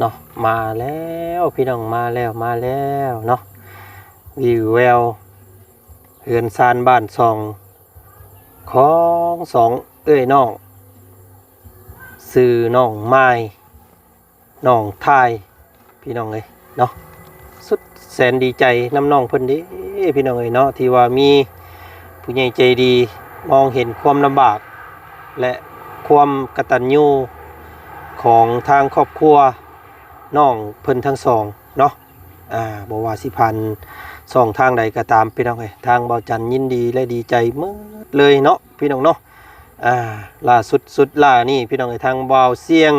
ເນາະ ມາແລ້ວພີ່ນ້ອງ ມາແລ້ວ ມາແລ້ວເນາະ ວິວແວວເຮືອນຊານບ້ານຊ່ອງຂອງສອງເອື້ອຍນ້ອງ ຊື່ນ້ອງມາຍ ນ້ອງທາຍ ພີ່ນ້ອງເອີຍເນາະ ສຸດແສນດີໃຈນຳນ້ອງເພິ່ນເດ້ພີ່ນ້ອງເອີຍເນາະ ທີ່ວ່າມີຜູ້ໃຫຍ່ໃຈດີມອງເຫັນຄວາມລຳບາກ ແລະ ຄວາມກະຕັນຍູຂອງທາງຄອບຄົວນ້ອງເພິ່ນທັງສອງເນາະ ອ່າ ບໍ່ວ່າຊິຜ່ານຊ່ອງທາງໃດກໍຕາມ ພີ່ນ້ອງເອີຍ ທາງເບົາຈັນຍິນດີ ແລະ ດີໃຈໝົດເລີຍເນາະ ພີ່ນ້ອງເນາະ ອ່າ ລ່າສຸດສຸດລ່ານີ້ ພີ່ນ້ອງເອີຍ ທາງບ່າວຊຽງ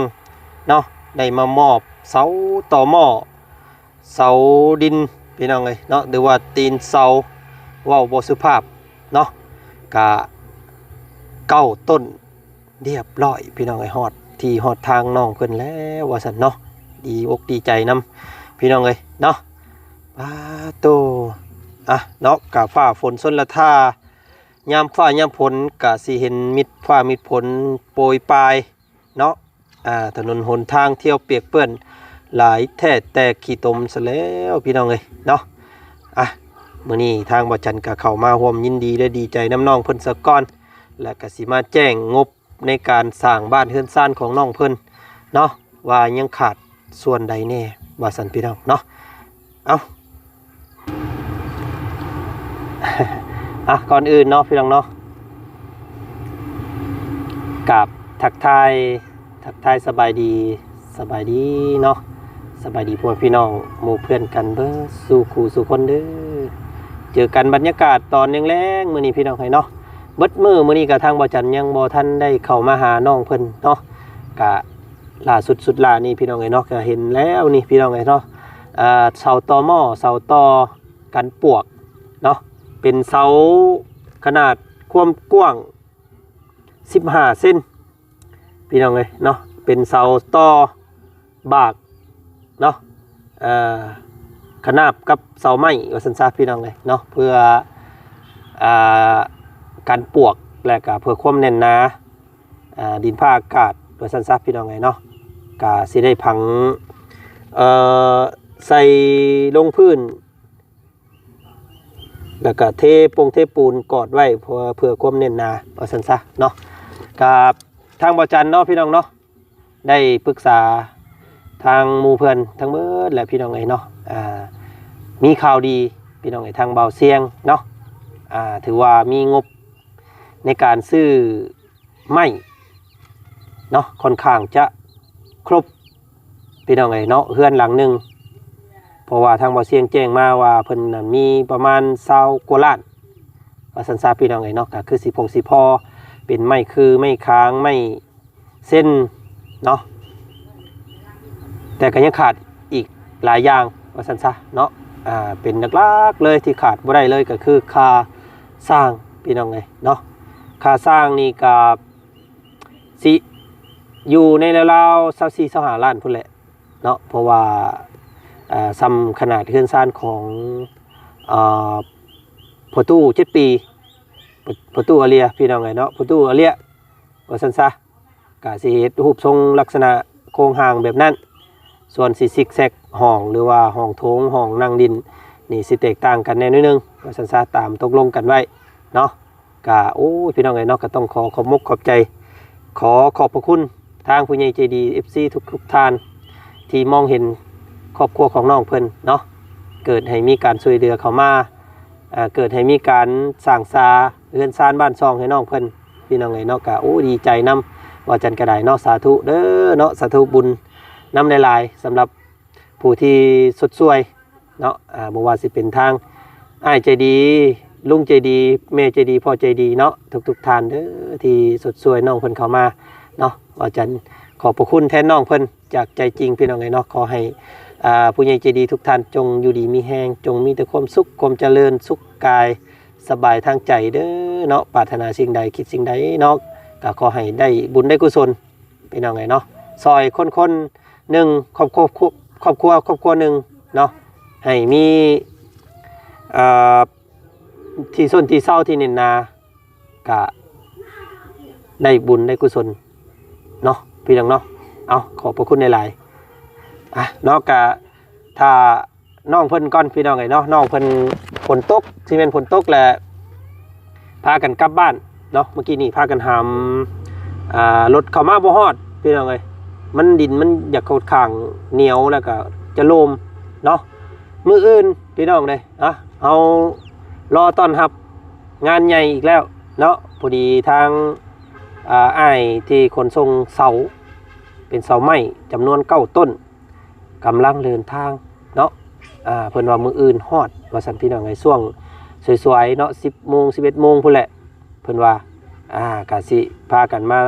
ເນາະ ໄດ້ມາມອບເສົາຕໍໝໍ້ ເສົາດິນ ພີ່ນ້ອງເອີຍເນາະ ຫຼືວ່າຕີນເສົາ ເວົ້າບໍ່ສຸພາບເນາະ ກະເກົ້າຕົ້ນ ຮຽບຮ້ອຍ ພີ່ນ້ອງເອີຍ ຮອດທີ່ຮອດທາງນ້ອງເພິ່ນແລ້ວວ່າຊັ້ນເນາະ ດີອົກດີໃຈນຳ ພີ່ນ້ອງເອີຍເນາະ ປາໂຕ ອ່ະເນາະ ກະຟ້າຝົນຊົນລະທາ ຍາມຟ້າຍາມຝົນກະຊິເຫັນມິດຟ້າມິດຝົນໂປຍປາຍເນາະ ອ່າ ຖະໜົນຫົນທາງທ່ຽວປຽກເປື້ອນຫຼາຍແທ້ແຕ່ຂີ້ຕົມຊະແລ້ວ ພີ່ນ້ອງເອີຍເນາະ ອ່ະ ມື້ນີ້ທາງບ່າວຈັນກະເຂົ້າມາຮ່ວມຍິນດີ ແລະ ດີໃຈນຳນ້ອງເພິ່ນສາກ່ອນ ແລະ ກະຊິມາແຈ້ງງົບ ໃນການສ້າງບ້ານເຮືອນຊານຂອງນ້ອງເພິ່ນເນາະ ວ່າຍັງຂາດສ່ວນໃດແດ່ ວ່າຊັ້ນພີ່ນ້ອງເນາະ ເອົ້າ ອ່ະ ກ່ອນອື່ນເນາະ ພີ່ນ້ອງເນາະ ກາບທັກທາຍ ທັກທາຍສະບາຍດີ ສະບາຍດີເນາະ ສະບາຍດີພໍ່ແມ່ພີ່ນ້ອງໝູ່ເພື່ອນກັນເບິດສູ່ຄູ່ສູ່ຄົນເດີ ເຈີກັນບັນຍາກາດຕອນແລງໆ ມື້ນີ້ພີ່ນ້ອງເອີຍເນາະ ເບິດມື້ມື້ນີ້ກະທາງບ່າວຈັນຍັງບໍ່ທັນໄດ້ເຂົ້າມາຫານ້ອງເພິ່ນເນາະ ກະລ່າສຸດສຸດລ່ານີ້ພີ່ນ້ອງເອີຍເນາະ ກະເຫັນແລ້ວນີ້ພີ່ນ້ອງເອີຍເນາະ ອ່າ ເສົາຕໍໝໍ້ ເສົາຕໍ່ກັນປວກເນາະ ເປັນເສົາຂະໜາດຄວາມກວ້າງສິບຫ້າເຊັນ ພີ່ນ້ອງເອີຍເນາະ ເປັນເສົາຕໍ່ບາກເນາະ ເອີ ຂະໜາບກັບເສົາໄມ້ວ່າຊັ້ນຊະ ພີ່ນ້ອງເອີຍເນາະ ເພື່ອ ອ່າ ກັນປວກ ແລະກະເພື່ອຄວາມແໜ້ນໜາ ອ່າ ດິນຟ້າອາກາດວ່າຊັ້ນຊະ ພີ່ນ້ອງເອີຍເນາະ ກະຊິໄດ້ຝັງ ເອີ ໃສ່ລົງພື້ນ ແລ້ວກະເທປົງເທປູນກອດໄວ້ ເພື່ອ ເພື່ອຄວາມແໜ້ນໜາວ່າຊັ້ນຊະເນາະ ກະທາງບ່າວຈັນເນາະ ພີ່ນ້ອງເນາະ ໄດ້ປຶກສາທາງໝູ່ເພື່ອນທັງເບິດແຫຼະ ພີ່ນ້ອງເອີຍເນາະ ອ່າ ມີຂ່າວດີ ພີ່ນ້ອງເອີຍ ທາງບ່າວຊຽງເນາະ ອ່າ ຖືວ່າມີງົບໃນການຊື້ ໄມ້ເນາະ ຂ້ອນຂ້າງຈະຄົບ ພີ່ນ້ອງເອີຍເນາະ ເຮືອນຫຼັງໜຶ່ງ ເພາະວ່າທາງບ່າວຊຽງແຈ້ງມາວ່າເພິ່ນນັ້ນມີປະມານຊາວກວ່າລ້ານ ວ່າຊັ້ນຊະ ພີ່ນ້ອງເອີຍເນາະ ກະຄືຊິພົງຊິພໍ ເປັນໄມ້ຂື ໄມ້ຄາງ ໄມ້ເຊັນເນາະ ແຕ່ກະຍັງຂາດອີກຫຼາຍຢ່າງ ວ່າຊັ້ນຊະເນາະ ອ່າ ເປັນຫຼັກໆເລີຍທີ່ຂາດບໍ່ໄດ້ເລີຍ ກະຄືຄ່າສ້າງ ພີ່ນ້ອງເອີຍເນາະ ຄ່າສ້າງນີ້ກະ ຊິຢູ່ໃນລາວໆຊາວສີ່ ຊາວຫ້າລ້ານພຸ້ນແຫຼະເນາະ ເພາະວ່າ ເອີ ຊ່ຳຂະໜາດເຮືອນຊານຂອງ ເອີ ພໍ່ຕູ້ເຈັດປີ ພໍ່ຕູ້ອາເລຍ ພີ່ນ້ອງເອີຍເນາະ ພໍ່ຕູ້ອາເລຍ ວ່າຊັ້ນຊະ ກະຊິເຮັດຮູບຊົງລັກສະນະໂຄງຮ່າງແບບນັ້ນ ສ່ວນຊິຊິກແຊັກຫ້ອງ ຫຼືວ່າຫ້ອງໂຖງ ຫ້ອງນັ່ງຫຼິ້ນນີ້ ຊິແຕກຕ່າງກັນແດ່ໜ້ອຍໜຶ່ງ ວ່າຊັ້ນຊະ ຕາມຕົກລົງກັນໄວ້ເນາະ. ກະ ໂອ້ຍ ພີ່ນ້ອງເອີຍເນາະ ກະຕ້ອງຂໍຂອບມົກຂອບໃຈ ຂໍຂອບພະຄຸນທາງຜູ້ໃຫຍ່ໃຈດີ ເອັຟຊີ ທຸກໆທ່ານ ທີ່ມອງເຫັນຄອບຄົວຂອງນ້ອງເພິ່ນເນາະ ເກີດໃຫ້ມີການຊ່ວຍເຫຼືອເຂົ້າມາ ເກີດໃຫ້ມີການສ້າງສາເຮືອນຊານບ້ານຊ່ອງໃຫ້ນ້ອງເພິ່ນ ພີ່ນ້ອງເອີຍເນາະ ກະ ໂອ້ ດີໃຈນຳ ວ່າຈັ່ງກະໄດ້ເນາະ ສາທຸເດີເນາະ ສາທຸບຸນນຳຫຼາຍໆ ສຳລັບ ຜູ້ທີ່ຊົດຊ່ວຍເນາະ ອ່າ ບໍ່ວ່າຊິເປັນທາງອ້າຍໃຈດີ ລຸງໃຈດີ ແມ່ໃຈດີ ພໍ່ໃຈດີເນາະ ທຸກໆທ່ານເດີ ທີ່ຊົດຊ່ວຍນ້ອງເພິ່ນເຂົ້າມາເນາະ ວ່າຈັ່ງ ຂອບພະຄຸນແທນນ້ອງເພິ່ນຈາກໃຈຈິງ ພີ່ນ້ອງເອີຍເນາະ ຂໍໃຫ້ ອ່າ ຜູ້ໃຫຍ່ໃຈດີທຸກທ່ານ ຈົ່ງຢູ່ດີມີແຮງ ຈົ່ງມີແຕ່ຄວາມສຸກ ຄວາມຈະເລີນ ສຸກກາຍ ສະບາຍທາງໃຈເດີເນາະ ປາດຖະໜາສິ່ງໃດ ຄິດສິ່ງໃດເນາະ ກະຂໍໃຫ້ໄດ້ບຸນໄດ້ກຸສົນ ພີ່ນ້ອງເອີຍເນາະ ຊ່ອຍຄົນຄົນໜຶ່ງ ຄອບຄົວ ຄອບຄົວ ຄອບຄົວໜຶ່ງເນາະ ໃຫ້ມີ ເອີ ທີ່ຊົນທີ່ເຊົາທີ່ແໜ້ນໜາ ກະໄດ້ບຸນໄດ້ກຸສົນເນາະ ພີ່ນ້ອງເນາະ ເອົາ ຂອບພະຄຸນຫຼາຍໆ ອ່ະເນາະ ກະຖ້ານ້ອງເພິ່ນກ່ອນ ພີ່ນ້ອງເອີຍເນາະ. ນ້ອງເພິ່ນຝົນຕົກ ຊິແມ່ນຝົນຕົກແຫຼະ ພາກັນກັບບ້ານເນາະ. ເມື່ອກີ້ນີ້ພາກັນຫາມ ອ່າ ລົດເຂົ້າມາບໍ່ຮອດ ພີ່ນ້ອງເອີຍ. ມັນ ດິນມັນຢາກຂ້ອນຂ້າງໜຽວ ແລ້ວກະຈະໂລມເນາະ. ມື້ອື່ນ ພີ່ນ້ອງເດ້ ອ່ະ ເຮົາລໍຕ້ອນຮັບງານໃຫຍ່ອີກແລ້ວເນາະ. ພໍດີທາງ ອ່າ ອ້າຍທີ່ຂົນສົ່ງເສົາ ເປັນເສົາໄມ້ຈຳນວນເກົ້າຕົ້ນ ກຳລັງເດີນທາງເນາະ. ອ່າ ເພິ່ນວ່າມື້ອື່ນຮອດວ່າຊັ້ນ ພີ່ນ້ອງເອີຍ. ຊ່ວງສວຍໆເນາະ ສິບໂມງ ສິບເອັດໂມງພຸ້ນແຫຼະ ເພິ່ນວ່າ. ອ່າ ກະຊິພາກັນມາ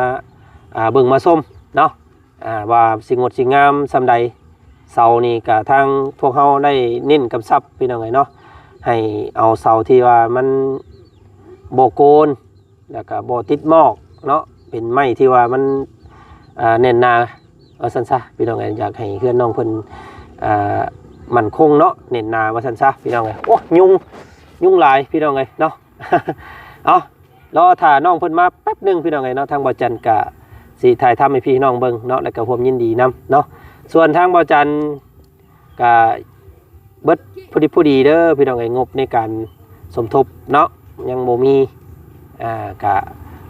ອ່າ ເບິ່ງມາຊົມເນາະ ອ່າ ວ່າຊິງົດຊິງາມສ່ຳໃດ. ເສົານີ້ກະທາງພວກເຮົາໄດ້ເນັ້ນກຳຊັບ ພີ່ນ້ອງເອີຍເນາະ ໃຫ້ເອົາເສົາທີ່ວ່າມັນບໍ່ໂກນ ແລ້ວກະບໍ່ຕິດໝອກເນາະ ເປັນໄມ້ທີ່ວ່າມັນ ອ່າ ແໜ້ນໜາວ່າຊັ້ນຊະ ພີ່ນ້ອງເອີຍ. ຢາກໃຫ້ເຮືອນນ້ອງເພິ່ນ ອ່າ ໝັ້ນຄົງເນາະ ແໜ້ນໜາວ່າຊັ້ນຊະ ພີ່ນ້ອງເອີຍ. ໂອ້ ຍຸງ ຍຸງຫຼາຍ ພີ່ນ້ອງເອີຍເນາະ. ເອົາ ລໍຖ້ານ້ອງເພິ່ນມາແປັບໜຶ່ງ ພີ່ນ້ອງເອີຍເນາະ. ທາງບ່າວຈັນກະຊິຖ່າຍທຳໃຫ້ພີ່ນ້ອງເບິ່ງເນາະ ແລ້ວກະຮ່ວມຍິນດີນຳເນາະ. ສ່ວນທາງບ່າວຈັນ ກະເບິດພໍດີພໍດີເດີ ພີ່ນ້ອງເອີຍ ງົບໃນການສົມທົບເນາະ ຍັງບໍ່ມີ. ອ່າ ກະ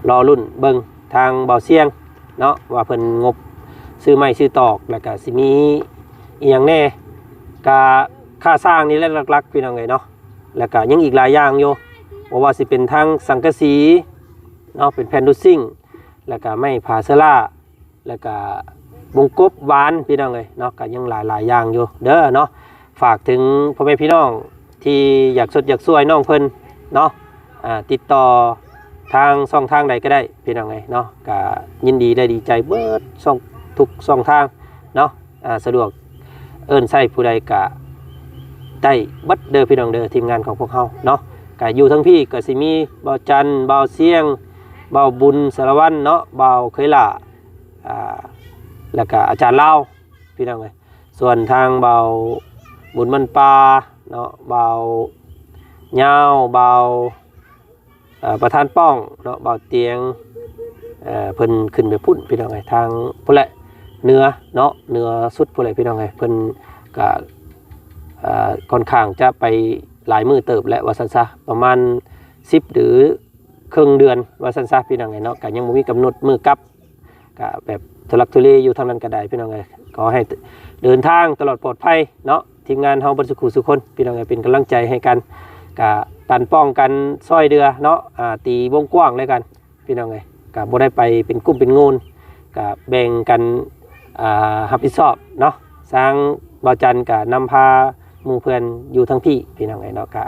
ລໍລຸ້ນເບິ່ງທາງບ່າວຊຽງເນາະ ວ່າເພິ່ນງົບຊື້ໄມ້ຊື້ຕອກ ແລ້ວກະຊິມີອີ່ຫຍັງແດ່. ກະຄ່າສ້າງນີ້ແຫຼະຫຼັກໆ ພີ່ນ້ອງເອີຍເນາະ. ແລ້ວກະຍັງອີກຫຼາຍຢ່າງຢູ່ ບໍ່ວ່າຊິເປັນທາງສັງກະສີເນາະ ເປັນແຜ່ນດູດຊິງ ແລ້ວກະໄມ້ຜາເຊີລາ ແລ້ວກະບົງກົບຫວານ ພີ່ນ້ອງເອີຍເນາະ. ກະຍັງຫຼາຍໆຢ່າງຢູ່ເດີເນາະ. ຝາກເຖິງພໍ່ແມ່ພີ່ນ້ອງທີ່ຢາກຊົດຢາກຊ່ວຍນ້ອງເພິ່ນເນາະ ອ່າ ຕິດຕໍ່ທາງຊ່ອງທາງໃດກໍໄດ້ ພີ່ນ້ອງເອີຍເນາະ. ກະຍິນດີ ແລະ ດີໃຈເບິດຊ່ອງ ທຸກຊ່ອງທາງເນາະ. ອ່າ ສະດວກເອີ້ນໃຊ້ຜູ້ໃດກະໄດ້ເບິດເດີ ພີ່ນ້ອງເດີ ທີມງານຂອງພວກເຮົາເນາະ. ກະຢູ່ທາງພີ້ກະຊິມີບ່າວຈັນ ບ່າວຊຽງ ບ່າວບຸນ ສາລະວັນເນາະ ບ່າວເຂີຍຫຼ້າ ອ່າ ແລ້ວກະອາຈານລາວ ພີ່ນ້ອງເອີຍ. ສ່ວນທາງບ່າວບຸນມັນປ່າເນາະ ບ່າວຍາວ ບ່າວ ເອີ ປະທານປ້ອງເນາະ ບ່າວຕຽງ ເອີ ເພິ່ນຂຶ້ນໄປພຸ້ນ ພີ່ນ້ອງເອີຍ ທາງພຸ້ນແຫຼະ ເໜືອເນາະ ເໜືອສຸດພຸ້ນແຫຼະ ພີ່ນ້ອງເອີຍ. ເພິ່ນກະ ເອີ ຂ້ອນຂ້າງຈະໄປຫຼາຍມື້ເຕີບແຫຼະວ່າຊັ້ນຊະ ປະມານສິບ ຫຼື ເຄິ່ງເດືອນວ່າຊັ້ນຊະ ພີ່ນ້ອງເອີຍເນາະ. ກະຍັງບໍ່ມີກຳນົດມື້ກັບ ກະແບບທຸລັກທຸເລຢູ່ທາງນັ້ນກໍໄດ້ ພີ່ນ້ອງເອີຍ. ຂໍໃຫ້ເດີນທາງຕະຫຼອດປອດໄພເນາະ ທີມງານເຮົາເບິດສູ່ຄູ່ສູ່ຄົນ ພີ່ນ້ອງເອີຍ ເປັນກຳລັງໃຈໃຫ້ກັນ. ກະການປ້ອງກັນຊ່ອຍເຫຼືອເນາະ ອ່າ ຕີວົງກວ້າງແລ້ວກັນ ພີ່ນ້ອງເອີຍ. ກະບໍ່ໄດ້ໄປເປັນກຸ່ມເປັນໂງນ ກະແບ່ງກັນ ອ່າ ຮັບຜິດຊອບເນາະ. ທາງບ່າວຈັນກະນຳພາ ໝູ່ເພື່ອນຢູ່ທາງພີ້ ພີ່ນ້ອງເອີຍເນາະ. ກະ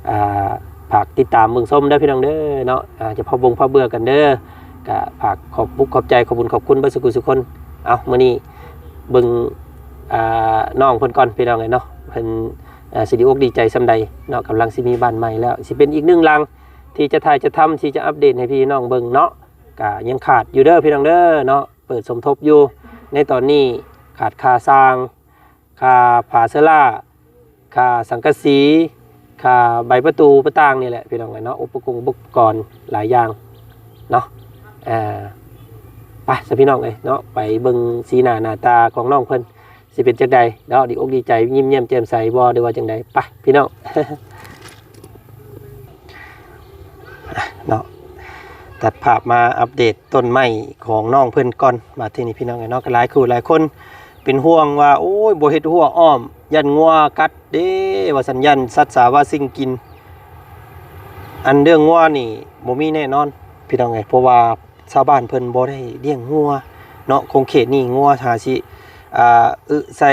ອ່າ ຝາກຕິດຕາມເບິ່ງຊົມເດີ ພີ່ນ້ອງເດີເນາະ. ອ່າ ຈະພາບົງພາເບື່ອກັນເດີ. ກະຝາກຂອບບຸກຂອບໃຈ ຂອບບຸນຂອບຄຸນເບິດສູ່ຄູ່ສູ່ຄົນ. ເອົາ ມື້ນີ້ເບິ່ງ ອ່າ ນ້ອງເພິ່ນກ່ອນ ພີ່ນ້ອງເອີຍເນາະ ເພິ່ນ ອ່າ ຊິດີອົກດີໃຈສ່ຳໃດເນາະ. ກຳລັງຊິມີບ້ານໃໝ່ແລ້ວ ຊິເປັນອີກໜຶ່ງຫຼັງທີ່ຈະຖ່າຍຈະທຳ ທີ່ຈະອັບເດດໃຫ້ພີ່ນ້ອງເບິ່ງເນາະ. ກະຍັງຂາດຢູ່ເດີ ພີ່ນ້ອງເດີເນາະ ເປີດສົມທົບຢູ່ໃນຕອນນີ້. ຂາດຄ່າສ້າງ ຄ່າຝາເຊີລາ ຄ່າສັງກະສີ ຄ່າໃບປະຕູປະຕ່າງນີ້ແຫຼະ ພີ່ນ້ອງເອີຍເນາະ. ອຸປະກົງອຸປະກອນຫຼາຍຢ່າງເນາະ. ອ່າ ໄປຊະ ພີ່ນ້ອງເອີຍເນາະ ໄປເບິ່ງສີໜ້າໜ້າຕາຂອງນ້ອງເພິ່ນ ຊິເປັນຈັ່ງໃດເນາະ ດີອົກດີໃຈ ຍິ້ມແຍ້ມແຈ່ມໃສບໍ່ ຫຼືວ່າຈັ່ງໃດ. ໄປ ພີ່ນ້ອງ ເນາະ ຕັດພາບມາອັບເດດຕົ້ນໄມ້ຂອງນ້ອງເພິ່ນກ່ອນ. ມາທີ່ນີ້ ພີ່ນ້ອງເອີຍເນາະ ກໍຫຼາຍຄູ່ຫຼາຍຄົນເປັນຫ່ວງວ່າ ໂອ້ຍ ບໍ່ເຮັດຮົ້ວອ້ອມ ຢ້ານງົວກັດເດ້ ວ່າຊັ້ນ ຢ້ານສັດສາວາສິ່ງກິນ. ອັນເລື່ອງງົວນີ້ບໍ່ມີແນ່ນອນ ພີ່ນ້ອງເອີຍ ເພາະວ່າ ຊາວບ້ານເພິ່ນບໍ່ໄດ້ລ້ຽງງົວເນາະ. ຂົງເຂດນີ້ງົວຖ້າຊິ ອ່າ ອຶໃສ່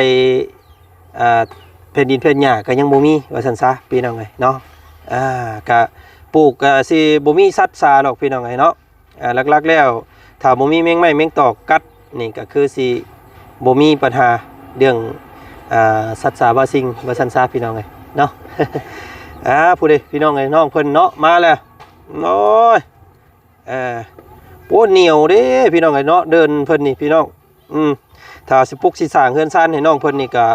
ອ່າ ແຜ່ນດິນແຜ່ນຫຍ້າກໍຍັງບໍ່ມີວ່າຊັ້ນຊະ ພີ່ນ້ອງເອີຍເນາະ. ອ່າ ກະປູກກະຊິບໍ່ມີສັດສາດອກ ພີ່ນ້ອງເອີຍເນາະ. ອ່າ ຫຼັກໆແລ້ວ ຖ້າບໍ່ມີແມງໄມ້ແມງຕອກກັດນີ້ ກະຄືຊິບໍ່ມີບັນຫາເລື່ອງ ອ່າ ສັດສາວາສິ່ງວ່າຊັ້ນຊະ ພີ່ນ້ອງເອີຍເນາະ. ອ່າ ຜູ້ໃດ ພີ່ນ້ອງເອີຍ ນ້ອງເພິ່ນເນາະ ມາແລ້ວ ໂອ້ຍ ເອີ ໂອ້ ໜຽວເດ້ ພີ່ນ້ອງເອີຍເນາະ ເດີ່ນເພິ່ນນີ້ ພີ່ນ້ອງ. ອືມ ຖ້າຊິປຸກຊິສ້າງເຮືອນຊານໃຫ້ນ້ອງເພິ່ນນີ້ກະ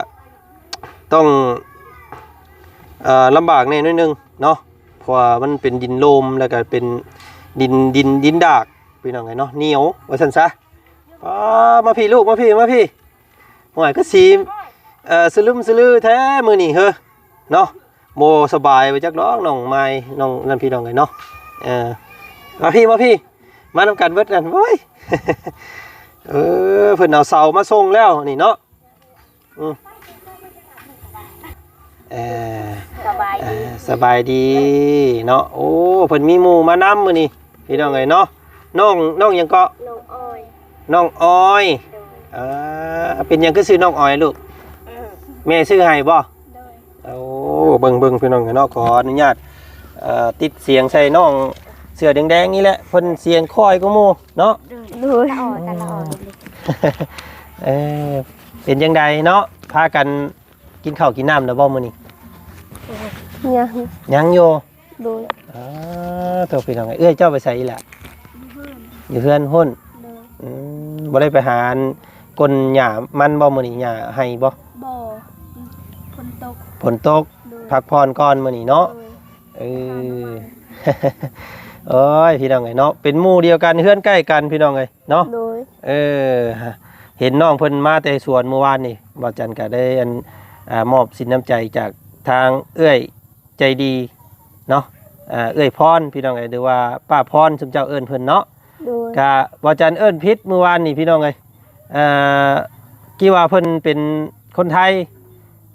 ຕ້ອງ ເອີ ລຳບາກແດ່ໜ້ອຍໜຶ່ງເນາະ ເພາະວ່າມັນເປັນດິນໂລມ ແລ້ວກະເປັນດິນ ດິນ ດິນດາກ ພີ່ນ້ອງເອີຍເນາະ ໜຽວວ່າຊັ້ນຊະ. ປ້າ ມາພີ້ລູກ ມາພີ້ ມາພີ້. ໂອ້ຍ ຄືຊິ ເອີ ສະລຶມສະລືແທ້ມື້ນີ້ເຮີ້ ເນາະ ບໍ່ສະບາຍວ່າຈັກດອກ ນ້ອງມາຍ ນ້ອງນັ້ນ ພີ່ນ້ອງເອີຍເນາະ. ເອີ ມາພີ່ ມາພີ່ ມານຳກັນເບິດນັ້ນ ໂອ້ຍ ເອີ ເພິ່ນເອົາເສົາມາສົ່ງແລ້ວນີ້ເນາະ. ອືມ ເອີ ສະບາຍດີ ເອີ ສະບາຍດີເນາະ. ໂອ້ ເພິ່ນມີໝູ່ມານຳມື້ນີ້ ພີ່ນ້ອງເອີຍເນາະ. ນ້ອງ ນ້ອງຫຍັງເກາະ? ນ້ອງອອຍ ນ້ອງອອຍ. ໂດຍ ເອີ ເປັນຫຍັງຄືຊື່ນ້ອງອອຍລູກ? ແມ່ຊື່ໃຫ້ບໍ່? ໂດຍ ໂອ້ ເບິ່ງ ເບິ່ງ ພີ່ນ້ອງເອີຍເນາະ. ຂໍອະນຸຍາດ ເອີ ຕິດສຽງໃສ່ນ້ອງເສື້ອແດງໆນີ້ແຫຼະ ເພິ່ນສຽງຄ່ອຍກວ່າໝູ່ເນາະ. ໂດຍ ໂດຍ ເອີ ເປັນຈັ່ງໃດເນາະ ພາກັນ ກິນເຂົ້າກິນນ້ຳແລ້ວບໍ່ມື້ນີ້? ຍັງ ຍັງຢູ່. ໂດຍ ເອີ ໂທ້ ພີ່ນ້ອງເອີຍ ເອື້ອຍເຈົ້າໄປໃສອີກລະ? ຢູ່ເຮືອນ ຢູ່ເຮືອນພຸ້ນ. ໂດຍ ອືມ ບໍ່ໄດ້ໄປຫາອັນ ກົນຫຍ້າມັນບໍ່ມື້ນີ້? ຫຍ້າໄຮ່ບໍ່? ບໍ່ ຝົນຕົກ ຝົນຕົກ. ໂດຍ ພັກຜ່ອນກ່ອນມື້ນີ້ເນາະ. ໂດຍ ເອີ ໂອ້ຍ ພີ່ນ້ອງເອີຍເນາະ ເປັນໝູ່ດຽວກັນ ເຮືອນໃກ້ກັນ ພີ່ນ້ອງເອີຍ ເນາະ. ໂດຍ ເອີ ເຫັນນ້ອງເພິ່ນມາແຕ່ສວນມື້ວານນີ້ ບ່າວຈັນກະໄດ້ອັນ ອາ ມອບສິນນ້ຳໃຈຈາກທາງເອື້ອຍໃຈດີເນາະ ອາ ເອື້ອຍພອນ ພີ່ນ້ອງເອີຍ ຫຼືວ່າປ້າພອນ ຊຸມເຈົ້າເອີ້ນເພິ່ນເນາະ. ໂດຍ ກະບ່າວຈັນເອີ້ນຜິດມື້ວານນີ້ ພີ່ນ້ອງເອີຍ ເອີ ຄິດວ່າເພິ່ນເປັນຄົນໄທ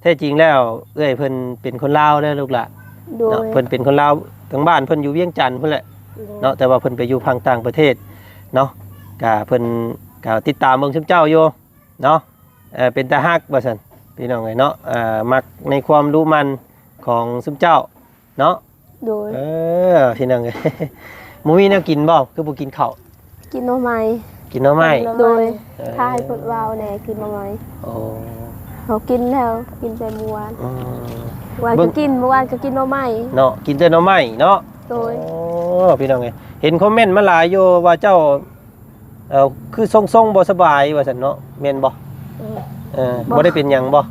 ແທ້ຈິງແລ້ວເອື້ອຍເພິ່ນເປັນຄົນລາວເດີລູກຫຼ້າ. ໂດຍ ເນາະ ເພິ່ນເປັນຄົນລາວ ທາງບ້ານເພິ່ນຢູ່ວຽງຈັນພຸ້ນແຫຼະ. ໂດຍ ເນາະ ແຕ່ວ່າເພິ່ນໄປຢູ່ທາງຕ່າງປະເທດເນາະ ກະເພິ່ນກະຕິດຕາມເບິ່ງຊຸມເຈົ້າຢູ່ເນາະ. ເອີ ເປັນຕາຮັກວ່າຊັ້ນ ພີ່ນ້ອງເອີຍເນາະ ເອີ ມັກໃນຄວາມດຸໝັ່ນຂອງຊຸມເຈົ້າເນາະ. ໂດຍ ເອີ ພີ່ນ້ອງເອີຍ ບໍ່ມີແນວກິນບໍ່? ຄືບໍ່ກິນເຂົ້າ? ກິນໜໍ່ໄມ້ ກິນໜໍ່ໄມ້. ໂດຍ ເອີ ຖ້າໃຫ້ເພິ່ນເວົ້າແດ່ ກິນໜໍ່ໄມ້. ໂອ້ ເຮົາກິນແລ້ວ ກິນແຕ່ມື້ວານ. ອືມ ວ່າ ເບິ່ງ ກໍກິນ ມື້ວານກໍກິນໜໍ່ໄມ້ເນາະ ກິນແຕ່ໜໍ່ໄມ້ເນາະ. ໂດຍ ໂອ້ ພີ່ນ້ອງເອີຍ ເຫັນຄອມເມັນມາຫຼາຍຢູ່ວ່າເຈົ້າ ເອີ ຄືຊົງໆບໍ່ສະບາຍວ່າຊັ້ນເນາະ ແມ່ນບໍ່? ເອີ ເອີ ບໍ່ ບໍ່ໄດ້ເປັນຫຍັງບໍ່?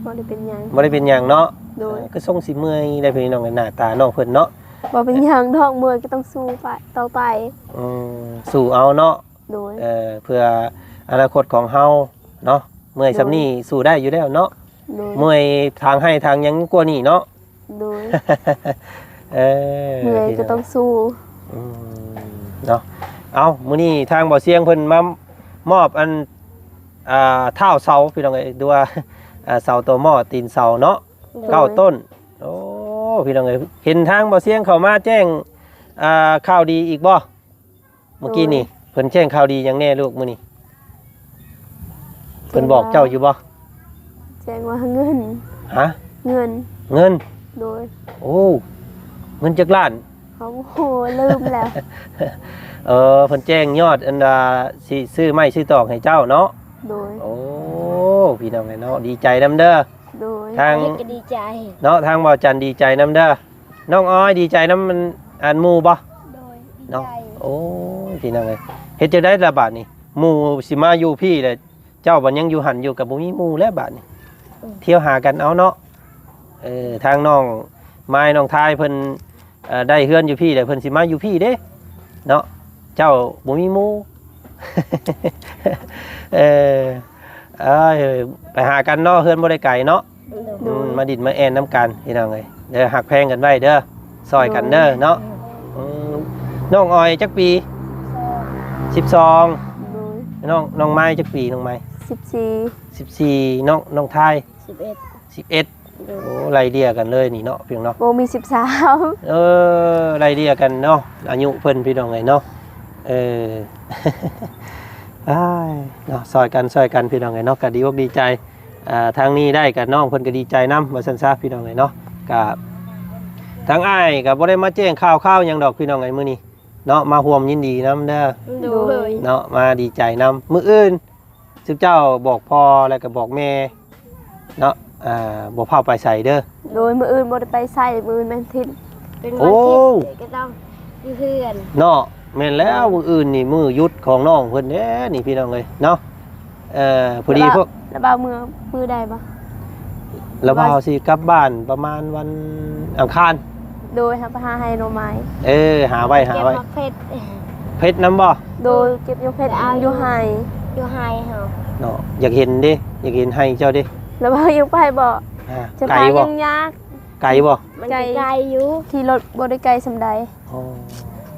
ບໍ່ໄດ້ເປັນຫຍັງ ບໍ່ໄດ້ເປັນຫຍັງເນາະ. ໂດຍ ເອີ ຄືຊົງຊິເມື່ອຍໄດ໋ ພີ່ນ້ອງ ໜ້າຕານ້ອງເພິ່ນເນາະ. ບໍ່ເປັນຫຍັງດອກ ເມື່ອຍກໍຕ້ອງສູ້ໄປ ຕໍ່ໄປ. ອືມ ສູ້ເອົາເນາະ. ໂດຍ ເອີ ເພື່ອອະນາຄົດຂອງເຮົາເນາະ ເມື່ອຍສ່ຳນີ້ ໂດຍ ສູ້ໄດ້ຢູ່ແລ້ວເນາະ. ໂດຍ ເມື່ອຍທາງໄຮ່ທາງຫຍັງກວ່ານີ້ເນາະ. ໂດຍ ເອີ ເມື່ອຍກໍຕ້ອງສູ້. ອືມ ເນາະ ເອົາ ມື້ນີ້ທາງບໍ່ສຽງເພິ່ນມາມອບອັນ ອ່າ ທ້າວເສົາ ພີ່ນ້ອງເອີຍ ຫຼືວ່າ ອ່າ ເສົາຕໍ່ໝໍ້ຕີນເສົາເນາະ. ໂດຍ ເກົ້າຕົ້ນ. ໂອ້ ພີ່ນ້ອງເອີຍ ເຫັນທາງບໍ່ສຽງເຂົ້າມາແຈ້ງ ອ່າ ຂ່າວດີອີກບໍ່? ເມື່ອກີ້ນີ້ ໂດຍ ເພິ່ນແຈ້ງຂ່າວດີຫຍັງແດ່ລູກມື້ນີ້? ເພິ່ນບອກເຈົ້າຢູ່ບໍ່? ແຈ້ງວ່າເງິນ. ຮະ? ເງິນ ເງິນ. ໂດຍ ໂອ້ ເງິນຈັກລ້ານ? ເຮົາ ໂອ້ ລືມແລ້ວ. ເອີ ເພິ່ນແຈ້ງຍອດອັນວ່າຊິຊື້ໄມ້ຊື້ຕອກໃຫ້ເຈົ້າເນາະ. ໂດຍ ໂອ້ ພີ່ນ້ອງເອີຍເນາະ ດີໃຈນຳເດີ. ໂດຍ ທາງ ເຮັດກໍດີໃຈເນາະ ທາງບ່າວຈັນດີໃຈນຳເດີ. ນ້ອງອອຍດີໃຈນຳອັນ ອັນໝູ່ບໍ່? ໂດຍ ດີໃຈເນາະ. ໂອ້ຍ ພີ່ນ້ອງເອີຍ ເຮັດຈັ່ງໃດລະບາດນີ້ ໝູ່ຊິມາຢູ່ພີ້ແລ້ວ ເຈົ້າບັດຍັງຢູ່ຫັ້ນຢູ່ ກໍບໍ່ມີໝູ່ແລ້ວບາດນີ້. ອືມ ທ່ຽວຫາກັນເອົາເນາະ. ເອີ ທາງນ້ອງມາຍ ນ້ອງທາຍເພິ່ນ ເອີ ໄດ້ເຮືອນຢູ່ພີ້ແລ້ວ ເພິ່ນຊິມາຢູ່ພີ້ເດ້ເນາະ ເຈົ້າບໍ່ມີໝູ່. ເອີ ເອີຍ ໄປຫາກັນເນາະ ເຮືອນບໍ່ໄດ້ໄກເນາະ. ໂດຍ ອືມ ມາດິນມາແອ່ນນຳກັນ ພີ່ນ້ອງເອີຍ ເດີ ຮັກແພງກັນໄວ້ເດີ ຊ່ອຍກັນເດີເນາະ. ໂດຍ ອືມ ນ້ອງອອຍຈັກປີ? ສິບສອງ. ໂດຍ ນ້ອງ ນ້ອງໄມ້ຈັກປີ? ນ້ອງໄມ້ ສິບສີ່. ສິບສີ່. ນ້ອງ ນ້ອງທາຍ? ສິບເອັດ. ສິບເອັດ. ໂດຍ ໂອ້ ໄລ່ເລ່ຍກັນເລີຍນີ້ເນາະ ພີ່ນ້ອງເນາະ. ບໍ່ມີສິບສາມ. ເອີ ໄລ່ເລ່ຍກັນເນາະ ອາຍຸເພິ່ນ ພີ່ນ້ອງເອີຍເນາະ. ເອີ ອ້າຍເນາະ ຊ່ອຍກັນ ຊ່ອຍກັນ ພີ່ນ້ອງເອີຍເນາະ ກໍດີອົກດີໃຈ. ອ່າ ທາງນີ້ໄດ້ກໍນ້ອງເພິ່ນກໍດີໃຈນຳວ່າຊັ້ນຊະ ພີ່ນ້ອງເອີຍເນາະ. ກໍທາງອ້າຍກໍບໍ່ໄດ້ມາແຈ້ງຂ່າວຄາວຫຍັງດອກ ພີ່ນ້ອງເອີຍ ມື້ນີ້ເນາະ ມາຮ່ວມຍິນດີນຳເດີ. ໂດຍ ເນາະ ມາດີໃຈນຳ. ມື້ອື່ນ ຊຸມເຈົ້າບອກພໍ່ແລ້ວກໍບອກແມ່ເນາະ ອ່າ ບໍ່ພາໄປໃສເດີ. ໂດຍ ມື້ອື່ນບໍ່ໄດ້ໄປໃສ ມື້ອື່ນແມ່ນທິດ. ເປັນວັນທິດ ໂອ້ ກໍຕ້ອງຢູ່ເຮືອນເນາະ. ແມ່ນແລ້ວ ມື້ອື່ນນີ້ມື້ຢຸດຂອງນ້ອງເພິ່ນເດ້ນີ້ ພີ່ນ້ອງເອີຍເນາະ. ເອີ ພໍດີ ລະບ່າວ ພວກ ລະບ່າວເມືອມື້ໃດບໍ່? ລະບ່າວຊິກັບບ້ານປະມານວັນອັງຄານ. ໂດຍ ເຮົາໄປຫາໄຮ່ໜໍ່ໄມ້. ເອີ ຫາໄວ້ ຫາໄວ້ ເກັບໝາກເຜັດ. ເຜັດນຳບໍ່? ໂດຍ ເກັບຢູ່ເຜັດ ເອົາຢູ່ໄຮ່ ຢູ່ໄຮ່ເຮົາເນາະ. ຢາກເຫັນເດ້ ຢາກເຫັນໄຮ່ເຈົ້າເດ້. ແລ້ວວ່າຍັງໄປບໍ່? ອ່າ ຈະ ໄກ ພາ ບໍ່? ຍັງຍາກ ໄກບໍ່? ມັນ ໄກ ກໍໄກຢູ່ ຂີ່ລົດບໍ່ໄດ້ໄກສ່ຳໃດ. ອໍ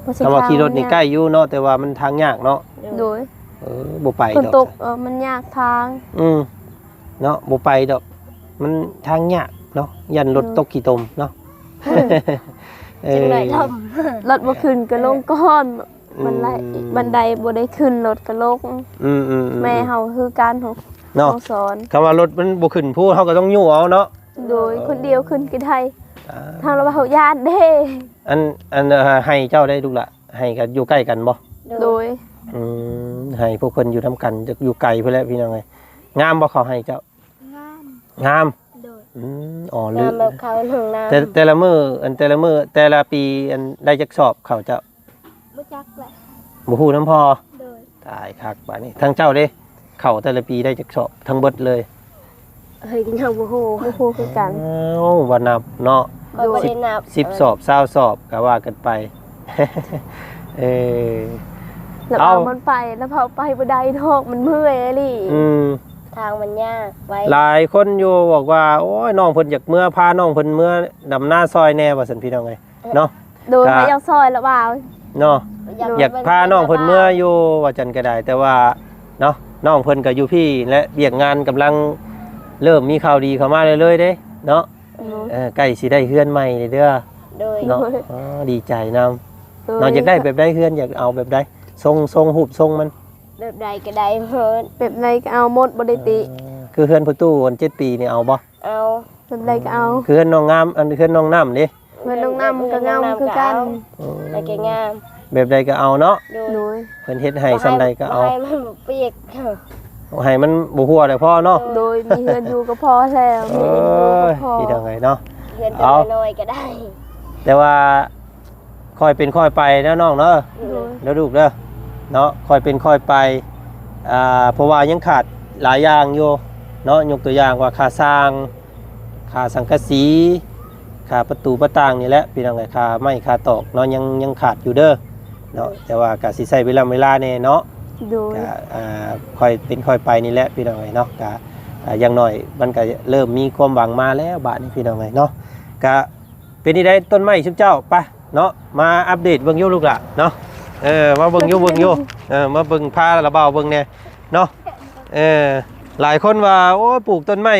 ບໍ່ ເສັ້ນທາງ ຖ້າວ່າຂີ່ລົດນີ້ ມັນຍາກ ໄກຢູ່ເນາະ ແຕ່ວ່າມັນທາງຍາກເນາະ. ໂດຍ ໂດຍ ເອີ ບໍ່ໄປ ຝົນ ດອກ ຕົກ ເອີ ມັນຍາກທາງ. ອືມ ເນາະ ບໍ່ໄປດອກ ມັນທາງຍາກເນາະ ຢ້ານລົດ ໂດຍ ຕົກຂີ້ຕົມເນາະ. ເອີ ຈັ່ງໃດ ລົດບໍ່ຂຶ້ນກໍລົງກ່ອນ. ອືມ ບັນໄດ ບັນໄດບໍ່ໄດ້ຂຶ້ນ ລົດກໍລົງ. ອືມໆໆ ແມ່ເຮົາຄືກັນ ເນາະ ເຮົາສອນ. ຄຳວ່າລົດມັນບໍ່ຂຶ້ນພູ ເຮົາກໍຕ້ອງຍູ້ເອົາເນາະ. ໂດຍ ເອີ ຄົນດຽວຂຶ້ນກໍໄດ້. ອ່າ ທາງລະເວົ້າຢ້ານເດ້. ອັນ ອັນ ເອີ ໄຮ່ເຈົ້າໄດ້ລູກຫຼະ ໄຮ່ກໍຢູ່ໃກ້ກັນບໍ່? ໂດຍ ໂດຍ ອືມ ໄຮ່ພວກເພິ່ນຢູ່ນຳກັນ ຈະຢູ່ໄກພຸ້ນແຫຼະພີ່ນ້ອງເອີຍ. ງາມບໍ່ເຂົ້າໄຮ່ເຈົ້າ? ງາມ ງາມ. ໂດຍ ອືມ ອໍ ງາມແບບເຂົ້າໜອງນ້ຳ. ແຕ່ ແຕ່ລະມື້ ອັນ ແຕ່ລະມື້ ແຕ່ລະປີ ອັນ ໄດ້ຈັກສອບເຂົ້າເຈົ້າ? ບໍ່ຈັກແຫຼະ ບໍ່ຮູ້ນຳພໍ່. ໂດຍ ຕາຍຄັກບາດນີ້. ທາງເຈົ້າເດ້ ເຂົ້າແຕ່ລະປີໄດ້ຈັກສອບທັງເບິດເລີຍ? ເຮີ້ຍ ຍັງບໍ່ຮູ້ ບໍ່ຮູ້ຄືກັນ. ອ້າວ ວ່ານັບເນາະ. ຂ້ອຍບໍ່ໄດ້ນັບ ສິບ ສິບສອບ ຊາວສອບ ກໍວ່າກັນໄປ. ເອີ ແລ້ວ ເອົາ ເອົາມັນໄປ ແລ້ວເອົາໄປບໍ່ໄດ້ດອກ ມັນເມື່ອຍອີ່ຫຼີ. ອືມ ທາງມັນຍາກໄວ. ຫຼາຍຄົນຢູ່ບອກວ່າ ໂອ້ຍ ນ້ອງເພິ່ນຢາກເມືອ ພານ້ອງເພິ່ນເມືອດຳນາຊ່ອຍແດ່ ວ່າຊັ້ນພີ່ນ້ອງເອີຍ ເນາະ. ໂດຍ ກໍ ໃຜຢາກຊ່ອຍລະວ່າ ເນາະ ໂດຍ ຢາກພານ້ອງເພິ່ນເມືອຢູ່ ວ່າຈັ່ນກໍໄດ້ ແຕ່ວ່າເນາະ ນ້ອງເພິ່ນກໍຢູ່ພີ້ ແລະ ວຽກງານກຳລັງເລີ່ມມີຂ່າວດີເຂົ້າມາເລື້ອຍໆເດ້ເນາະ. ໂດຍ ເອີ ໃກ້ຊິໄດ້ເຮືອນໃໝ່ເດ້ອ. ໂດຍ ເນາະ. ອໍ ດີໃຈນຳ. ໂດຍ ເນາະ ຢາກໄດ້ແບບໃດເຮືອນ ຢາກເອົາແບບໃດ? ຊົງ ຊົງ ຮູບຊົງມັນ ແບບໃດກໍໄດ້ໝົດ ແບບໃດກໍເອົາໝົດ ບໍ່ໄດ້ຕິ. ເອີ ຄືເຮືອນພໍ່ຕູ້ອັນເຈັດປີນີ້ເອົາບໍ່? ເອົາ ແບບໃດກໍເອົາ. ຄືເຮືອນນ້ອງງາມ ອັນເຮືອນນ້ອງນ້ຳເດ້? ເຮືອນນ້ອງນ້ຳກໍງາມຄືກັນ. ອືມ ແລ້ວກໍງາມ ແບບໃດກໍເອົາເນາະ. ໂດຍ ໂດຍ ເພິ່ນເຮັດໃຫ້ສ່ຳໃດກໍເອົາ ບໍ່ໃຫ້ມັນບໍ່ປຽກ ໃຫ້ມັນບໍ່ຮົ່ວແຫຼະພໍເນາະ. ໂດຍ ມີເຮືອນຢູ່ກໍພໍແລ້ວ. ເອີຍ ມີເຮືອນຢູ່ກໍພໍ ພີ່ນ້ອງເອີຍເນາະ. ເຮືອນ ເອົາ ນ້ອຍໆກໍໄດ້ ແຕ່ວ່າ ຄ່ອຍເປັນຄ່ອຍໄປເດີນ້ອງເດີ. ໂດຍ ເດີລູກເດີ ເນາະ ຄ່ອຍເປັນຄ່ອຍໄປ. ອ່າ ເພາະວ່າຍັງຂາດຫຼາຍຢ່າງຢູ່ເນາະ ຍົກຕົວຢ່າງວ່າຄ່າສ້າງ ຄ່າສັງກະສີ ຄ່າປະຕູປະຕ່າງນີ້ແຫຼະພີ່ນ້ອງເອີຍ ຄ່າໄມ້ຄ່າຕອກເນາະ ຍັງ ຍັງຂາດຢູ່ເດີເນາະ. ແຕ່ວ່າກະຊິໃຊ້ເວລາ ເວລາແດ່ເນາະ. ໂດຍ ກະ ອ່າ ຄ່ອຍເປັນຄ່ອຍໄປນີ້ແຫຼະພີ່ນ້ອງເອີຍເນາະ. ກະ ອ່າ ຢ່າງໜ້ອຍມັນກະເລີ່ມມີຄວາມຫວັງມາແລ້ວບາດນີ້ພີ່ນ້ອງເອີຍເນາະ. ກະ ເປັນຈັ່ງໃດຕົ້ນໄມ້ຊຸມເຈົ້າ? ໄປເນາະ ມາອັບເດດເບິ່ງຢູ່ລູກຫຼານເນາະ. ເອີ ມາເບິ່ງຢູ່ ເບິ່ງຢູ່ ເອີ ມາເບິ່ງ ພາລະບ່າວເບິ່ງແດ່ເນາະ. ເອີ ຫຼາຍຄົນວ່າ ໂອ້ຍ ປູກຕົ້ນໄມ້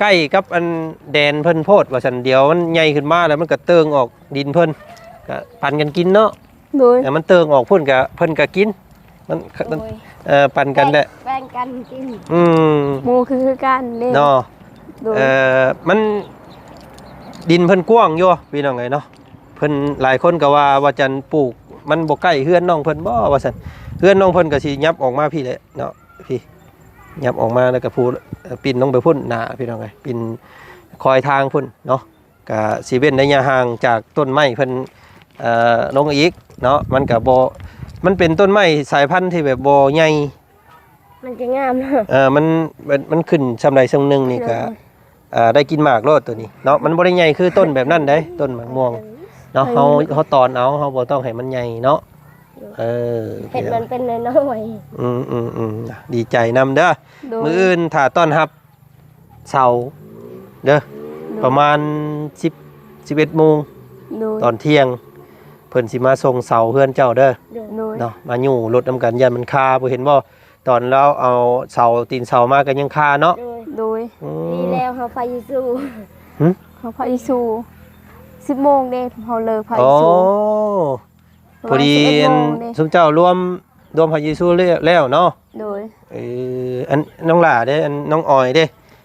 ໃກ້ກັບອັນແດນເພິ່ນໂພດວ່າຊັ້ນ ດຽວມັນໃຫຍ່ຂຶ້ນມາແລ້ວມັນກະເຕີງອອກດິນເພິ່ນ ກະປັນກັນກິນເນາະ. ໂດຍ ແຕ່ມັນເຕີງອອກພຸ້ນກະ ເພິ່ນກະກິນ ມັນ ໂດຍ ເອີ ປັນກັນແຫຼະ ແບ່ງ ແບ່ງກັນກິນ. ອືມ ໝູ່ຄື ຄືກັນເດ້ເນາະ. ໂດຍ ເອີ ມັນ ດິນເພິ່ນກວ້າງຢູ່ພີ່ນ້ອງເອີຍເນາະ. ເພິ່ນ ຫຼາຍຄົນກໍວ່າ ວ່າຈັ່ນປູກມັນບໍ່ໃກ້ເຮືອນນ້ອງເພິ່ນບໍ່ວ່າຊັ້ນ. ເຮືອນນ້ອງເພິ່ນກໍຊິຫຍັບອອກມາພີ້ແຫຼະເນາະ ພີ້ ຫຍັບອອກມາແລ້ວກໍພູ ເອີ ປິ່ນລົງໄປພຸ້ນໜ້າພີ່ນ້ອງເອີຍ ປິ່ນຄອຍທາງພຸ້ນເນາະ. ກະຊິເວັ້ນໄລຍະຫ່າງຈາກຕົ້ນໄມ້ເພິ່ນ ເອີ ລົງອີກເນາະ. ມັນກະບໍ່ ມັນເປັນຕົ້ນໄມ້ສາຍພັນທີ່ແບບບໍ່ໃຫຍ່ ມັນຈະງາມເນາະ. ເອີ ມັນ ມັນ ມັນຂຶ້ນຊ່ຳໃດຊ່ຳໜຶ່ງນີ້ກະ ເອີ ເອີ ໄດ້ກິນໝາກໂລດໂຕນີ້ເນາະ. ມັນບໍ່ໄດ້ໃຫຍ່ຄືຕົ້ນແບບນັ້ນເດ້ ຕົ້ນໝາກມ່ວງເນາະ. ເຮົາ ເຮົາຕອນເອົາ ເຮົາບໍ່ຕ້ອງໃຫ້ມັນໃຫຍ່ເນາະ. ເອີ ເຮັດມັນເປັນນ້ອຍໆ. ອືມໆໆ ດີໃຈນຳເດີ. ໂດຍ ມື້ອື່ນຖ້າຕ້ອນຮັບ ເສົາເດີ ໂດຍ ປະມານສິບ ສິບເອັດໂມງ ໂດຍ ຕອນທ່ຽງ ເພິ່ນຊິມາສົ່ງເສົາເຮືອນເຈົ້າເດີ. ໂດຍ ໂດຍ ເນາະ ມາຍູ້ລົດນຳກັນ ຢ້ານມັນຄາ ບໍ່ເຫັນບໍ່ ຕອນລາວເອົາເສົາ ຕີນເສົາມາກໍຍັງຄາເນາະ. ໂດຍ ໂດຍ ອືມ ດີແລ້ວເຮົາພາອີຊູ. ຫຶ? ເຮົາພາອີຊູ ສິບໂມງເດ້ ເຮົາເລີພາອີຊູ. ອໍ ປະມານ ພໍດີ ສິບເອັດໂມງເດ້ ຊຸມເຈົ້າລວມ ລວມພາອີຊູແລ້ວ ແລ້ວເນາະ. ໂດຍ ເອີ ອັນນ້ອງຫຼ້າເດ້ ອັນນ້ອງອອຍເດ້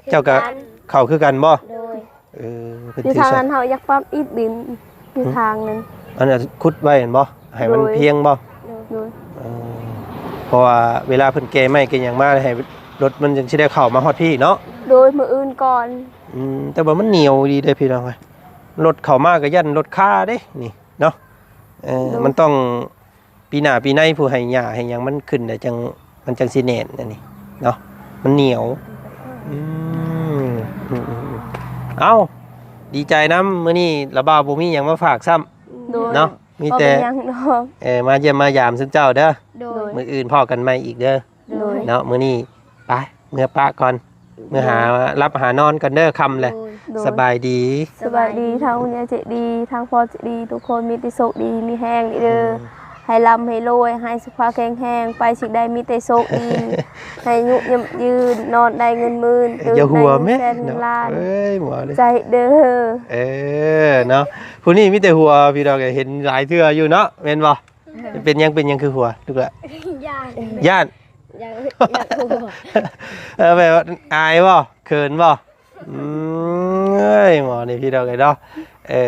ເຈົ້າກໍ ຄືກັນ ເຂົ້າຄືກັນບໍ່? ໂດຍ ເອີ ເພິ່ນ ຢູ່ ຖື ທາງນັ້ນເຮົາຢາກປັບອີກດິນ ຢູ່ ຫຶ ທາງນັ້ນ ອັນນັ້ນຂຸດໄວ້ແມ່ນບໍ່? ໃຫ້ມັນ ໂດຍ ພຽງບໍ່? ໂດຍ ໂດຍ ເອີ ເພາະວ່າເວລາເພິ່ນແກ່ໄມ້ແກ່ຫຍັງມາ ໃຫ້ລົດມັນຈັ່ງຊິໄດ້ເຂົ້າມາຮອດພີ້ເນາະ. ໂດຍ ມື້ອື່ນກ່ອນ. ອືມ ແຕ່ວ່າມັນໜຽວດີເດ້ພີ່ນ້ອງເອີຍ ລົດເຂົ້າມາກໍຢ້ານລົດຄາເດ້ນີ້ເນາະ. ເອີ ໂດຍ ມັນຕ້ອງ ປີໜ້າປີໃນຜູ້ໃຫ້ຫຍ້າໃຫ້ຫຍັງມັນຂຶ້ນແລ້ວຈັ່ງ ມັນຈັ່ງຊິແໜ້ນອັນນີ້ເນາະ ມັນໜຽວ. ອືມ ອືມໆໆ ເອົ້າ ດີໃຈນຳ ມື້ນີ້ລະບ່າວບໍ່ມີຫຍັງມາຝາກຊ້ຳ. ໂດຍ ເນາະ ມີແຕ່ ບໍ່ເປັນຫຍັງດອກ ເອີ ມາຢ້ຽມມາຢາມຊຸມເຈົ້າເດີ. ໂດຍ ມື້ອື່ນພໍ້ກັນໃໝ່ອີກເດີ. ໂດຍ ເນາະ ມື້ນີ້ໄປ ເມືອປະກ່ອນ ເມືອຫາຫຼັບຫານອນກ່ອນເດີ ຄ່ຳແລ້ວ. ໂດຍ ສະບາຍດີ. ສະບາຍດີ ທາງຄຸນຍາຍເຈດີ ທາງພໍ່ເຈດີ ທຸກຄົນມີແຕ່ໂຊກດີມີແຮງເດີ. ອືມ ໃຫ້ລ່ຳໃຫ້ລວຍ ໃຫ້ສຸຂະແຂງແຮງ ໄປຊິໄດ້ມີແຕ່ໂຊກດີ ໃຫ້ອາຍຸຍືນ ນອນໄດ້ເງິນໝື່ນ ຕື່ນໄດ້ເງິນແສນເງິນລ້ານ. ເອີຍ ໝໍເດີ ໃຈເດີ. ເອີ ເນາະ ຜູ້ນີ້ມີແຕ່ຫົວ ພີ່ນ້ອງເອີຍ ເຫັນຫຼາຍເທື່ອຢູ່ເນາະ ແມ່ນບໍ່? ເປັນຫຍັງ ເປັນຫຍັງຄືຫົວ ລູກຫຼ້າ? ຢ້ານ ຢ້ານ ຢ້ານ ຢ້ານຫົວ. ເອີ ແບບວ່າອາຍບໍ່? ເຂີນບໍ່? ອືມ ເອີຍ ໝໍນີ້ ພີ່ນ້ອງເອີຍເນາະ. ເອີ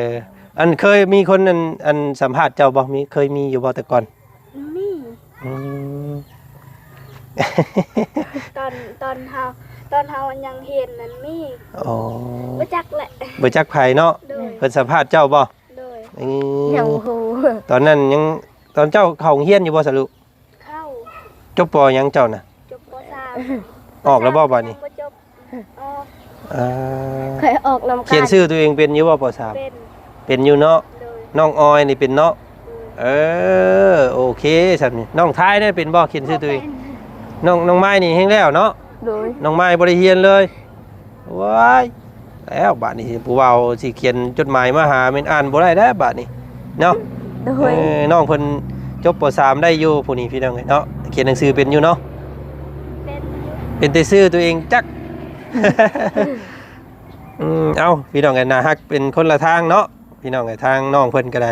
ອັນເຄີຍມີຄົນ ອັນ ອັນສຳພາດເຈົ້າບໍ່? ມີ ເຄີຍມີຢູ່ບໍ່ແຕ່ກ່ອນ? ມີ ອືມ ຕອນ ຕອນເຮົາ ຕອນເຮົາຍັງຮຽນນັ້ນມີ. ອໍ ບໍ່ຈັກແຫຼະ ບໍ່ຈັກໃຜເນາະ. ໂດຍ ເພິ່ນສຳພາດເຈົ້າບໍ່? ໂດຍ ອືມ ຍັງບໍ່ຮູ້ ຕອນນັ້ນຍັງ ຕອນເຈົ້າເຂົ້າໂຮງຮຽນຢູ່ບໍ່ສະລູກ? ເຂົ້າ. ຈົບ ປ.ຫຍັງເຈົ້ານະ? ຈົບ ປ.ສາມ. ອອກແລ້ວບໍ່ບາດນີ້? ຍັງບໍ່ຈົບ. ອອກ. ເອີ ຂ້ອຍອອກນຳກັນ. ຂຽນຊື່ຕົວເອງເປັນຢູ່ບໍ່ ປ.ສາມ? ເປັນ. ເປັນຢູ່ເນາະ. ໂດຍ ນ້ອງອອຍນີ້ເປັນເນາະ. ໂດຍ ເອີ ໂອເຄ ຊັ້ນນີ້ ນ້ອງທາຍເດ້ ເປັນບໍ່ ຂຽນຊື່ຕົວເອງ? ເປັນ. ນ້ອງ ນ້ອງໄມ້ນີ້ແຮງແລ້ວເນາະ. ໂດຍ ນ້ອງໄມ້ບໍ່ໄດ້ຮຽນເລີຍ. ວ້າຍ ແລ້ວບາດນີ້ ຜູ້ບ່າວຊິຂຽນຈົດໝາຍມາຫາ ແມ່ນອ່ານບໍ່ໄດ້ແລ້ວບາດນີ້ເນາະ. ໂດຍ ເອີ ນ້ອງເພິ່ນຈົບ ປ.ສາມ ໄດ້ຢູ່ ຜູ້ນີ້ ພີ່ນ້ອງເອີຍເນາະ. ຂຽນໜັງສືເປັນຢູ່ເນາະ? ເປັນຢູ່. ເປັນແຕ່ຊື່ຕົວເອງຈັກ. ອືມ ເອົ້າ ພີ່ນ້ອງເອີຍ ໜ້າຮັກເປັນຄົນລະທາງເນາະ ພີ່ນ້ອງເອີຍ. ທາງນ້ອງເພິ່ນກໍໄດ້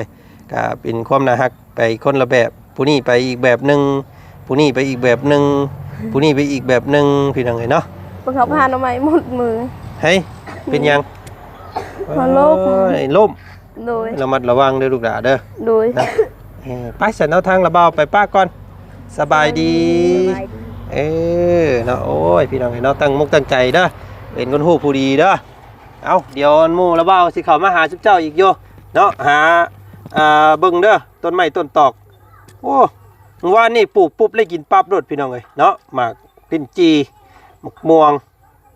ກໍເປັນຄວາມໜ້າຮັກໄປຄົນລະແບບ ຜູ້ນີ້ໄປອີກແບບໜຶ່ງ ຜູ້ນີ້ໄປອີກແບບໜຶ່ງ ຜູ້ນີ້ໄປອີກແບບໜຶ່ງ ພີ່ນ້ອງເອີຍເນາະ. ເພິ່ນເຂົ້າໄປຫາໜໍ່ໄມ້ໝົດມື້. ເຮີ້ຍ ເປັນຫຍັງ? ເພິ່ນລົ້ມ. ໂອ້ຍ ລົ້ມ. ໂດຍ ລະມັດລະວັງເດີລູກຫຼ້າເດີ. ໂດຍ ນະ ເອີ ໄປຊັ້ນເນາະ ທາງລະບ່າວໄປປະກ່ອນ. ສະບາຍດີ. ສະບາຍດີ. ເອີ ເນາະ ໂອ້ຍ ພີ່ນ້ອງເອີຍເນາະ ຕັ້ງອົກຕັ້ງໃຈເດີ ເປັນຄົນຮູ້ຜູ້ດີເດີ. ເອົ້າ ດຽວອັນໝູ່ລະບ່າວຊິເຂົ້າມາຫາຊຸມເຈົ້າອີກຢູ່ເນາະ ຫາ ອ່າ ເບິ່ງເດີ ຕົ້ນໄມ້ຕົ້ນຕອກ. ໂອ້ ມື້ວານນີ້ປູກປຸບໄດ້ກິນປັບໂລດ ພີ່ນ້ອງເອີຍເນາະ. ໝາກລິ້ນຈີ່ ໝາກມ່ວງ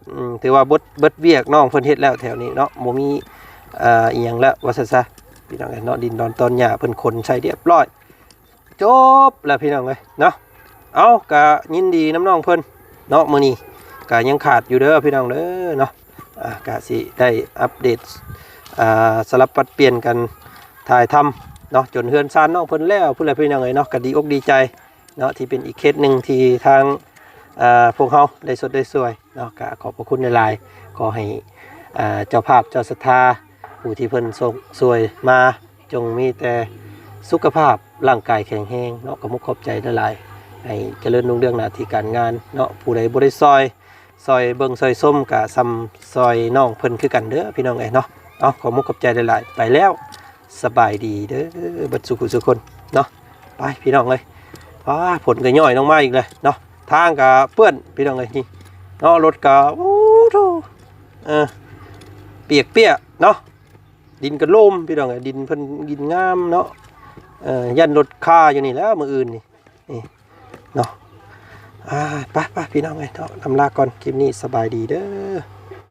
ອືມ ຖືວ່າເບິດ ເບິດວຽກ ນ້ອງເພິ່ນເຮັດແລ້ວແຖວນີ້ເນາະ ບໍ່ມີ ອ່າ ອີ່ຫຍັງແລ້ວວ່າຊັ້ນຊະ ພີ່ນ້ອງເອີຍເນາະ. ດິນດອນຕອນຫຍ້າເພິ່ນຂົນໃສ່ຮຽບຮ້ອຍ ຈົບແລ້ວ ພີ່ນ້ອງເອີຍເນາະ. ເອົ້າ ກະຍິນດີນຳນ້ອງເພິ່ນເນາະ ມື້ນີ້ກະຍັງຂາດຢູ່ເດີ ພີ່ນ້ອງເດີເນາະ. ອ່າ ກະຊິໄດ້ອັບເດດ ອ່າ ສະຫຼັບປັດປ່ຽນກັນຖ່າຍທຳເນາະ ຈົນເຮືອນຊານນ້ອງເພິ່ນແລ້ວພຸ້ນແຫຼະ ພີ່ນ້ອງເອີຍເນາະ. ກະດີອົກດີໃຈເນາະ ທີ່ເປັນອີກເຄສໜຶ່ງທີ່ທາງ ອ່າ ພວກເຮົາໄດ້ຊົດໄດ້ຊ່ວຍເນາະ. ກະຂອບພະຄຸນຫຼາຍໆ ຂໍໃຫ້ ອ່າ ເຈົ້າພາບເຈົ້າສັດທາ ຜູ້ທີ່ເພິ່ນຊົງຊ່ວຍມາ ຈົ່ງມີແຕ່ສຸຂະພາບຮ່າງກາຍແຂງແຮງເນາະ. ຂອບມຸກຂອບໃຈຫຼາຍໆ ໃຫ້ຈະເລີນຮຸ່ງເຮືອງໜ້າທີ່ການງານເນາະ. ຜູ້ໃດບໍ່ໄດ້ຊ່ອຍ ຊ່ອຍເບິ່ງຊ່ອຍຊົມກະສ່ຳຊ່ອຍນ້ອງເພິ່ນຄືກັນເດີ ພີ່ນ້ອງເອີຍເນາະ. ເອົາ ຂອບມຸກຂອບໃຈຫຼາຍໆ ໄປແລ້ວ ສະບາຍດີເດີ ເບິດສູ່ຜູ້ສູ່ຄົນເນາະ. ໄປ ພີ່ນ້ອງເອີຍ ວ້າ ຝົນກໍຍ້ອຍລົງມາອີກແລ້ວເນາະ. ທາງກໍເປື້ອນ ພີ່ນ້ອງເອີຍ ນີ້ເນາະ. ລົດກໍ ໂອ້ໂທ້ ເອີ ປຽກເປຍະເນາະ. ດິນກະໂລມ ພີ່ນ້ອງເອີຍ ດິນເພິ່ນ ດິນງາມເນາະ. ເອີ ຢ້ານລົດຄາຢູ່ນີ້ແຫຼະມື້ອື່ນນີ້ ນີ້ເນາະ. ອ່າ ໄປໆ ພີ່ນ້ອງເອີຍເນາະ ລຳລາກ່ອນ ຄລິບນີ້ສະບາຍດີເດີ.